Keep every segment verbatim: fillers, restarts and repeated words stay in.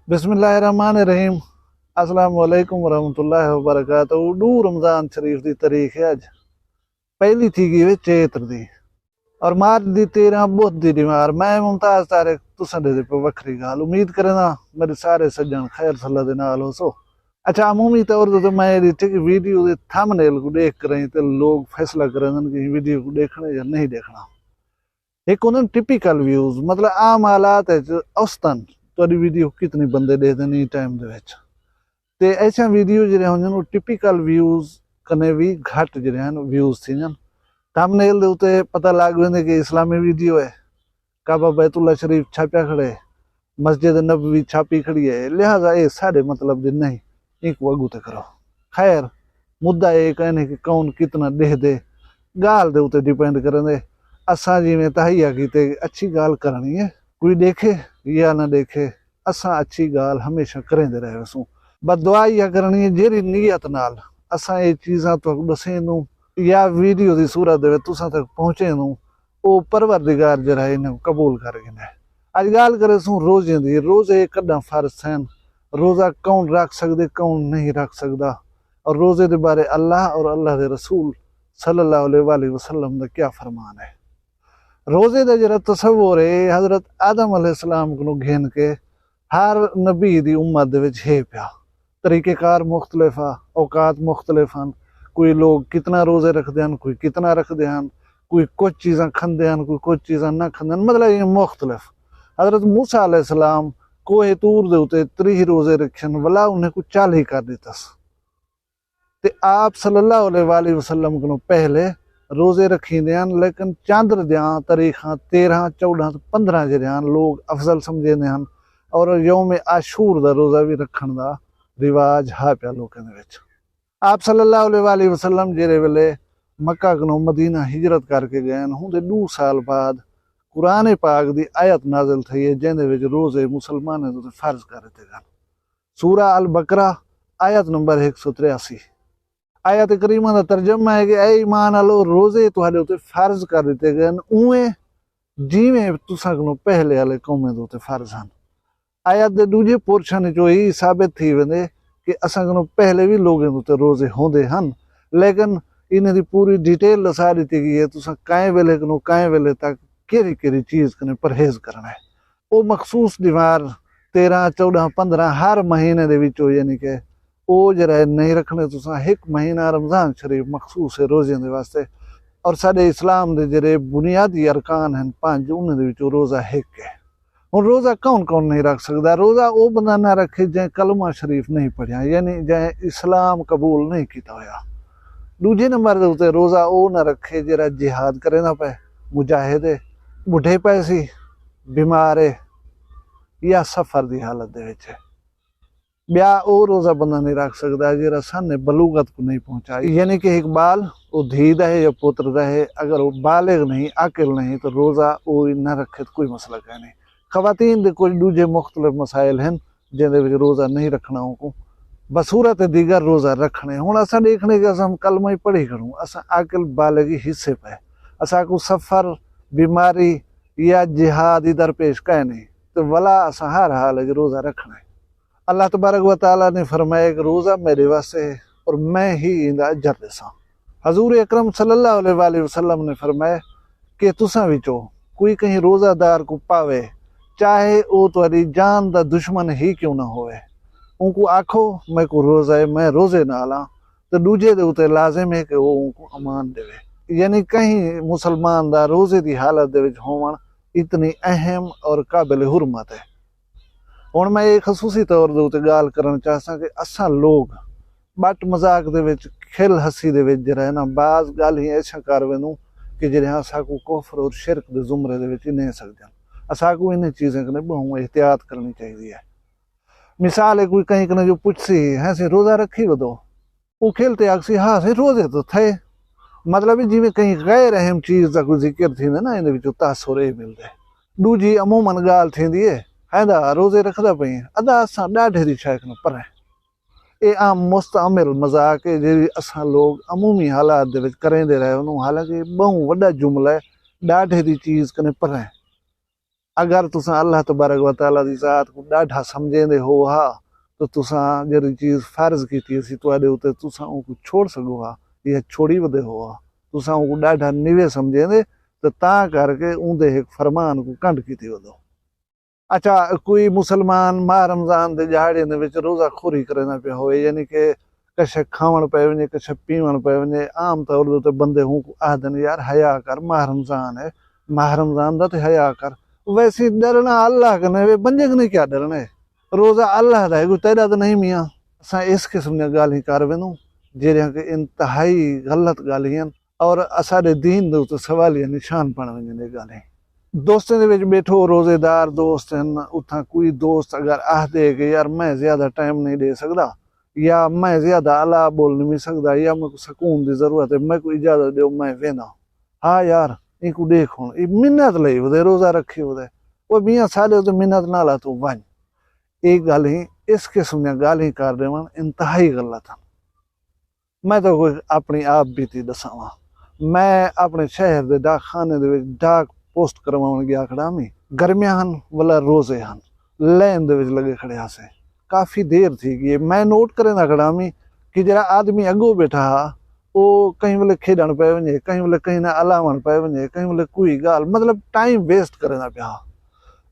بسم اللہ الرحمن الرحیم۔ السلام علیکم ورحمۃ اللہ وبرکاتہ۔ ݙو رمضان شریف دی تاریخ ہے اڄ، پہلی تھی ڳئی وے چیتر دی، اور مارچ دی تیرہاں ٻدھ دی ݙیوار۔ میں ممتاز طارق، تساں ݙیہدے پئے وکھری ڳالھ۔ امید کرینداں میݙے سارے سڄݨ خیر صلاح دے نال ہوسو۔ اچھا، عمومی طور تے میں ݙٹھے کہ ویڈیو دے تھمبنیل کوں ݙیکھ کریں تے لوگ فیصلہ کریندن کہ ویڈیو کوں ݙیکھݨا یا نہیں ݙیکھݨا۔ ہک ہوندن ٹپیکل ویوز، مطلب عام حالات وچ اوسطن تہاݙی ویڈیو کتنی بندے ݙیہدن ایں ٹائم دے وچ۔ تے ایسیاں ویڈیو جیڑھیاں ہوندن، او ٹپیکل ویوز کنے وی گھٹ جیڑھے ہن، ویوز تھیندن۔ تھمبنیل دے اتے پتہ لڳ ویندے کہ اسلامی ویڈیو ہے، کعبہ بیت اللہ شریف چھاپیا کھڑے، مسجد نبوی چھاپی کھڑی ہے، لہذا اے ساݙے مطلب دی نہیں، اینکوں اڳوں تے کرو۔ خیر، مدعا اے کائنی کہ کون کتنا ݙیہدے، ڳالھ دے اتے ڈیپینڈ کریندے۔ اساں جیویں تہیا کیتے اچھی ڳالھ کرݨی ہے، کوئی ݙیکھے یا نہ ݙیکھے، اساں اچھی ڳالھ ہمیشہ کریندے رہ ویسوں۔ بس دعا ایہا کرݨی ہے، جیڑھی نیت نال اساں اے چیزاں تہاکوں ݙسیندوں یا ویڈیو دی صورت دے وچ تساں تک پہنچیندوں، او پروردگار جیڑھا ہے انہاں کوں قبول کر گھنے۔ اڄ ڳالھ کریسوں روزے دی۔ روزے کݙاں فرض تھئن؟ روزہ کون رکھ سڳدے، کون نہیں رکھ سڳدا؟ اور روزے دے بارے اللہ اور اللہ دے رسول صلی اللہ علیہ وآلہ وسلم دا کیا فرمان ہے؟ روزے دا جیڑھا تصور ہے، حضرت آدم علیہ السلام کنوں گھن کے ہر نبی دی امت دے وچ ہے پیا۔ طریقہ کار مختلف ہا، اوقات مختلف ہن۔ کوئی لوگ کتنا روزے رکھدے ہن، کوئی کتنا رکھدے ہن، کوئی کچھ چیزاں کھاندے ہن، کوئی کچھ چیزاں نہ کھاندے ہن، مطلب اے مختلف۔ حضرت موسیٰ علیہ السلام کوہ طور دے اتے تریہہ روزے رکھن، ولا انہیں کوں چالیہہ کر ݙتس۔ تے آپ صلی اللہ علیہ وآلہ وسلم کنوں پہلے روزے رکھیندے ہن، لیکن چندر دیاں تاریخاں تیرہاں، چوݙاں تے پندرہاں جیڑھے ہن، لوگ افضل سمجھیندے ہن، اور یوم عاشور دا روزہ وی رکھݨ دا رواج ہا پیا لوکاں دے وچ۔ آپ صلی اللہ علیہ وآلہ وسلم جیڑھے ویلے مکہ کنوں مدینہ ہجرت کر کے ڳئے ہن، ہوندے ݙو سال بعد قرآن پاک دی آیت نازل تھئی ہے، جیندے وچ روزے مسلماناں دے اتے فرض کر ݙتے ڳن۔ سورہ البقرہ، آیت نمبر ہک سو تریاسی۔ آیت کریمہ دا ترجمہ ہے کہ اے ایمان آلو، روزے تہاݙے اتے فرض کر ݙتے ڳن، اونویں جیویں تساں کنوں پہلے آلے قومیں دے اتے فرض ہن۔ آیت دے ݙوجھے پورشن وچوں اے ثابت تھی ویندے کہ اساں کنوں پہلے وی لوگیں دے اتے روزے ہوندے ہن، لیکن انہیں دی پوری ڈیٹیل ݙسا ݙتی ڳئی ہے، تساں کئیں ویلے کنوں کئیں ویلے تک کیڑھی کیڑھی چیز کنیں پرہیز کرݨا ہے۔ او مخصوص ݙیوار تیرہاں، چوݙاں، پندرہاں ہر مہینے دے وچوں، یعنی کہ او جیڑھا ہے نہیں رکھݨے تساں۔ ہک مہینہ رمضان شریف مخصوص ہے روزیاں دے واسطے، اور ساݙے اسلام دے جیڑھے بنیادی ارکان ہن پنج، انہیں دے وچوں روزہ ہک ہے۔ ہݨ روزہ کون کون نہیں رکھ سڳدا؟ روزہ او بندہ نہ رکھے جیں کلمہ شریف نہیں پڑھیا، یعنی جیں اسلام قبول نہیں کیتا ہویا۔ ݙوجھے نمبر دے اتے روزہ او نہ رکھے جیڑھا جہاد کریندا پئے، مجاہد ہے، ٻڈھے پئے سی، بیمار ہے، یا سفر دی حالت دے وچ ہے۔ ٻیا او روزہ بندہ نہیں رکھ سڳدا جیڑھا سن بلوغت کوں نہیں پہنچا، یعنی کہ ہک ٻال او دھی دا ہے یا پتر دا ہے، اگر او بالغ نہیں، عاقل نہیں، تو روزہ او نہ رکھے تو کوئی مسئلہ کائنی۔ خواتین دے کچھ ݙوجھے مختلف مسائل ہن جیندے وچ روزہ نہیں رکھݨا، اونکوں بصورت دیگر روزہ رکھݨے۔ ہݨ اساں ݙیکھݨے کہ اساں کلمہ ہی پڑھی کھڑوں، اساں عاقل بالغ ہی حصے پئے، اساکوں سفر، بیماری یا جہاد ہی درپیش کائنی، تے ولا اساں ہر حال وچ روزہ رکھݨے۔ اللہ تبارک و تعالیٰ نے فرمایا کہ روزہ میݙے واسطے ہے اور میں ہی ایندا اجر ݙیساں۔ حضور اکرم صلی اللہ علیہ وآلہ وسلم نے فرمایا کہ تساں وچوں کوئی کہیں روزہ دار کوں پاوے، چاہے او تہاݙی جان دا دشمن ہی کیوں نہ ہووے، اونکوں آکھو، میکوں روزہ ہے، میں روزے نال ہاں، تے ݙوجھے دے اتے لازم ہے کہ او اونکوں امان ݙیوے۔ یعنی کہیں مسلمان دا روزے دی حالت دے وچ ہووݨ اتنی اہم اور قابل حرمت ہے۔ ہݨ میں اے خصوصی طور دے اتے ڳالھ کرݨ چاہساں کہ اساں لوگ ٻٹ مذاق دے وچ، کھل ہسی دے وچ جیڑھا ہے نا، بعض ڳالھیں ایسیاں کر ویندوں کہ جیڑھیاں اساکوں کفر اور شرک دے زمرے دے وچ ہی نہیں سڳدیاں۔ اساکوں انہیں چیزیں کنے ٻہوں احتیاط کرݨی چاہیدی ہے۔ مثال ہے، کوئی کہیں کنے جو پچھسی، ہیں سئیں روزہ رکھی ودو؟ او کھل تے آکھسی، ہا سئیں، روزے تو تھئے۔ مطلب جیویں کہیں غیر اہم چیز دا کوئی ذکر تھیندے نا، ایندے وچوں تاثر اے ملدے۔ ݙوجھی عموماً ڳالھ تھیندی ہے، ایندا روزے رکھدا پئیں، ادا اساں ݙاڈھے دی شے کنوں پریں۔ اے عام مستعمل مذاق ہے، جیڑھی اساں لوگ عمومی حالات دے وچ کریندے رہے ہوں، حالانکہ اے ٻہوں وݙا جملہ ہے، ݙاڈھے دی چیز کنے پریں۔ اگر تساں اللہ تبارک و تعالیٰ دی ذات کوں ݙاڈھا سمجھیندے ہو ہا، تاں تساں جیڑھی چیز فرض کیتی ہسی تہاݙے اتے، تساں اونکوں چھوڑ سڳو ہا یا چھوڑی ودے ہو ہا۔ تساں اونکوں ݙاڈھا نیوے سمجھیندے، تاں تاں کر کے اوندے ہک فرمان کوں کنڈ کیتی ودو۔ اچھا، کوئی مسلمان ماہ رمضان دے ݙیہاڑے دے وچ روزہ خوری کریندا پیا ہووے، یعنی کہ کشک کھاوݨ پئے ونڄے، کشک پیوݨ پئے ونڄے، عام طور دے اتے بندے ہوں کوں آہدن، "یار، حیا کر، ماہ رمضان ہے، ماہ رمضان دا تے حیا کر۔" ویسے ݙرݨا اللہ کنے وے، بندے کنے کیا ݙرݨے؟ روزہ اللہ دا ہے، کوئی تیݙا تاں نہیں میاں۔ اساں اس قسم دیاں ڳالھیں کر ویندوں، جیڑھیاں کہ انتہائی غلط ڳالھیں ہن اور اساݙے دین دے اتے سوالیہ نشان بݨ ویندین اے ڳالھیں۔ دوستیں دے وچ ٻیٹھو، روزے دار دوست ہن، اتھاں کوئی دوست اگر آہدے کہ یار میں زیادہ ٹائم نہیں ݙے سڳدا، یا میں زیادہ الا ٻول نہیں سڳدا، یا میکوں سکون دی ضرورت ہے، میکوں اجازت ݙیو، میں وینداں۔ ہا یار، اینکوں ݙیکھ ہݨ، اے منت لئی ودے، روزہ رکھی ودے۔ او میاں، ساݙے اتے منت نہ لا، توں ونڄ۔ اے ڳالھیں، اس قسم دیاں ڳالھیں کر ݙیوݨ انتہائی غلط ہن۔ میں تہاکوں اپݨی آپ بیتی ݙساواں۔ میں اپݨے شہر دے ڈاک خانے دے وچ ڈاک پوسٹ کرواوݨ ڳیا کھڑا ہمی۔ گرمیاں ہن ولا روزے ہن، لائن دے وچ لڳے کھڑے ہاسے۔ کافی دیر تھی ڳئی ہے۔ میں نوٹ کریندا کھڑا ہمی کہ جیڑھا آدمی اڳوں ٻیٹھا ہا، او کہیں ویلے کھیݙݨ پئے ونڄے، کہیں ویلے کہیں نال الاوݨ پئے ونڄے، کہیں ویلے کوئی ڳالھ، مطلب ٹائم ویسٹ کریندا پیا ہا۔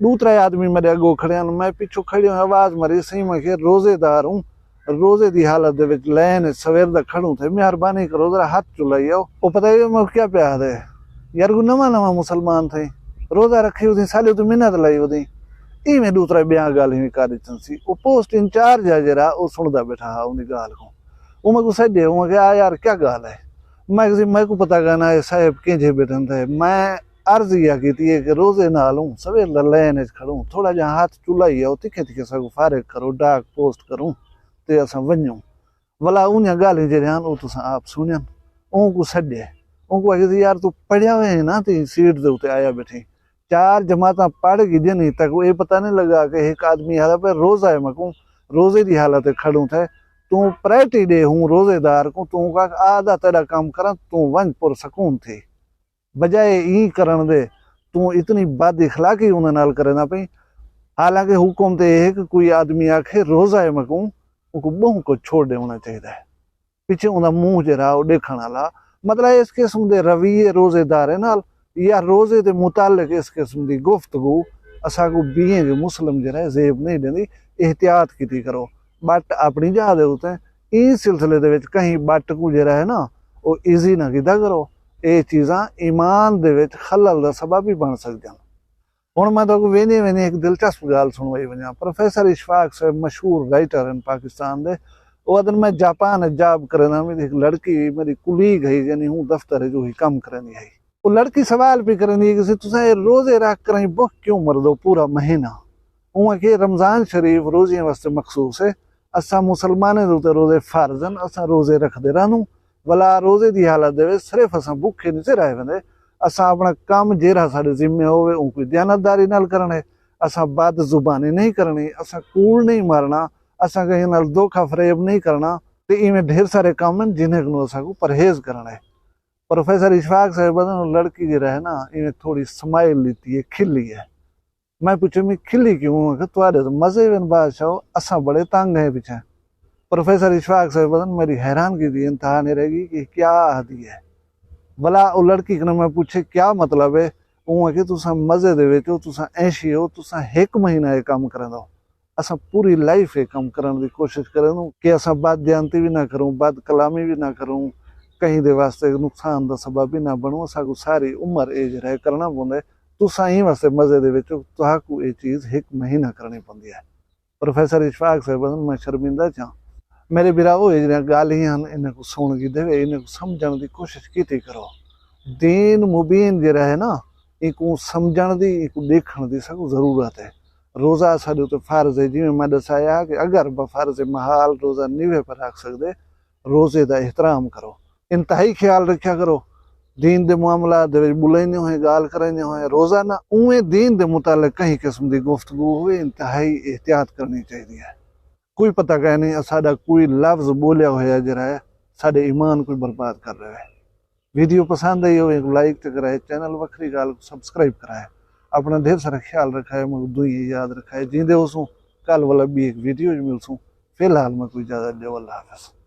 ݙو ترائے آدمی میݙے اڳوں کھڑے ہن، میں پچھوں کھڑی ہوئی آواز ماری، سئیں میں کہ روزے دار ہوں، روزے دی حالت دے وچ لائن وچ سویر دا کھڑوں تھے، مہربانی کرو ذرا ہتھ چلائی آؤ۔ او پتہ ہے میں کیا پیا آہدے؟ یار کوئی نواں نواں مسلمان تھئیں، روزہ رکھی ودیں، ساݙے اتے منت لائی ودیں۔ ایویں ݙو ترائے ٻیاں ڳالھیں وی کر ݙتن سی۔ او پوسٹ انچارج ہے جیڑھا، او سݨدا ٻیٹھا ہا اوندی ڳالھ کوں۔ او میکوں سݙے، او میں کہ آ یار کیا ڳالھ ہے؟ میں کہ میکوں پتہ کائنا اے صاحب کینجھے ٻیٹھن تھے۔ میں عرض ایہا کیتی ہے کہ روزے نال ہوں، سویر دا لائن وچ کھڑوں، تھوڑا جیہا ہتھ چلائی آؤ، تکھے تکھے ساکوں فارغ کرو، ڈاک پوسٹ کروں تے اساں ونڄوں۔ ولا اوندیاں ڳالھیں جیڑھیاں ہن، او تساں آپ سݨین۔ اونکوں سݙے، اونکوں آکھیس، یار، توں پڑھیا ہوئے ہیں نا، تیں سیٹ دے اتے آیا ٻیٹھیں۔ چار جماعتاں پڑھ گھدین، ہݨ تک اے پتہ نہیں لڳا کہ ہک آدمی آہدا پئے روزہ ہے میکوں، روزے دی حالت وچ کھڑوں تھے، توں پرائرٹی ݙے ہوں روزے دار کوں، توں اونکوں آکھ، آ دا تیݙا کم کراں، توں ونڄ پر سکون تھی۔ بجائے ایں کرݨ دے توں اتنی بد اخلاقی اوندے نال کریندا پئیں۔ حالانکہ حکم تے اے ہے کہ کوئی آدمی آکھے روزہ ہے میکوں، اونکوں ٻہوں کجھ چھوڑ ݙیوݨا چاہیدا ہے۔ پچھے اوندا منہ جیڑھا او ݙیکھݨ آلا۔ مطلب اس قسم دے رویے روزے داریں نال یا روزے دے متعلق اس قسم دی گفتگو اساکوں بینگ مسلم جیڑھا ہے زیب نہیں ݙیندی۔ احتیاط کیتی کرو۔ ٻٹ اپݨی جاہ دے اتے، ایں سلسلے دے وچ کہیں ٻٹ کوں جیڑھا ہے نا، او ایزی نہ کیتا کرو۔ اے چیزاں ایمان دے وچ خلل دا سبب وی بݨ سڳدیاں۔ ہݨ میں تہاکوں ویندے ویندے ہک دلچسپ ڳالھ سݨوائی ونڄاں۔ پروفیسر اشفاق صاحب مشہور رائٹر ہن پاکستان دے۔ او آہدن میں جاپان وچ جاب کریندا ہمی، ہک لڑکی میݙی کولیگ ہئی، یعنی ہوں دفتر وچ اوہی کم کریندی ہئی۔ او لڑکی سوال پئی کریندی ہے کہ تساں اے روزے رکھ کراہیں بکھ کیوں مردو پورا مہینہ؟ اوں آکھیے رمضان شریف روزیاں واسطے مخصوص ہے، اساں مسلمانیں دے اتے روزے فرض ہن، اساں روزے رکھدے رہندوں، ولا روزے دی حالت دے وچ صرف اساں بکھے نہیں سے رہ ویندے، اساں اپݨا کم جیڑھا ساݙے ذمے ہووے اونکوں دیانت داری نال کرݨ ہے، اساں بد زبانی نہیں کرݨی، اساں کوڑ نہیں مارݨا، اساں کہیں نال دھوکا فریب نہیں کرݨا، تے ایویں ڈھیر سارے کم ہن جنہیں کنوں اساکوں پرہیز کرݨ ہے۔ پروفیسر اشفاق صاحب آہدن او لڑکی جیڑھا ہے نا، ایویں تھوڑی سمائل ݙتی ہے، کھلی ہے۔ میں پچھیا، میں کھلی کیوں؟ آکھے تہاݙے تاں مزے وین بادشاہو، اساں بڑے تنگ ہیں پچھے۔ پروفیسر اشفاق صاحب آہدن میݙی حیرانگی دی انتہا نہیں رہ ڳئی کہ کیا آہدی ہے۔ ولا او لڑکی کنوں میں پچھے کیا مطلب ہے؟ اوں آکھے تساں مزے دے وچ ہو، تساں عیشی ہو، تساں ہک مہینہ اے کم کریندو۔ اساں پوری لائف اے کم کرݨ دی کوشش کریندوں کہ اساں بد دیانتی وی نہ کروں، بد کلامی وی نہ کروں، کہیں دے واسطے نقصان دا سبب وی نہ بݨوں۔ اساکوں ساری عمر اے جیڑھا ہے کرݨا پوندے۔ تساں ایں واسطے مزے دے وچ ہو، تہاکوں اے چیز ہک مہینہ کرݨی پوندی ہے۔ پروفیسر اشفاق صاحب آہدن میں شرمندہ چاں۔ میݙے بھراوو، اے جیڑھیاں ڳالھیں ہن، انہاں کوں سݨ گھدے وے، انہاں کوں سمجھݨ دی کوشش کیتی کرو۔ دین مبین جیڑھا ہے نا، اینکوں سمجھݨ دی، اینکوں ݙیکھݨ دی ساکوں ضرورت ہے۔ روزہ اساݙے اتے فرض ہے، جیویں میں ݙسایا کہ اگر بفرض محال روزہ نیوے پر رکھ سڳدے، روزے دا احترام کرو، انتہائی خیال رکھیا کرو۔ دین دے معاملات دے وچ ٻلیندے ہوئیں، ڳالھ کریندے ہوئیں، روزہ نہ اونویں دین دے متعلق کہیں قسم دی گفتگو ہووے، انتہائی احتیاط کرݨی چاہیدی ہے۔ کوئی پتہ کائنی اساݙا کوئی لفظ ٻولیا ہویا جیڑھا ہے ساݙے ایمان کوں برباد کر ݙیوے۔ ویڈیو پسند آئی ہووے، لائک تے کرائے، چینل وکھری ڳالھ کوں سبسکرائب کرائے۔ اپݨا ڈھیر سارا خیال رکھائے، میکوں دعائیں یاد رکھائے، جیندے ہوسوں کل ولا ٻی ہک ویڈیو وچ ملسوں۔ فی الحال میکوں اجازت ݙیو، اللہ حافظ۔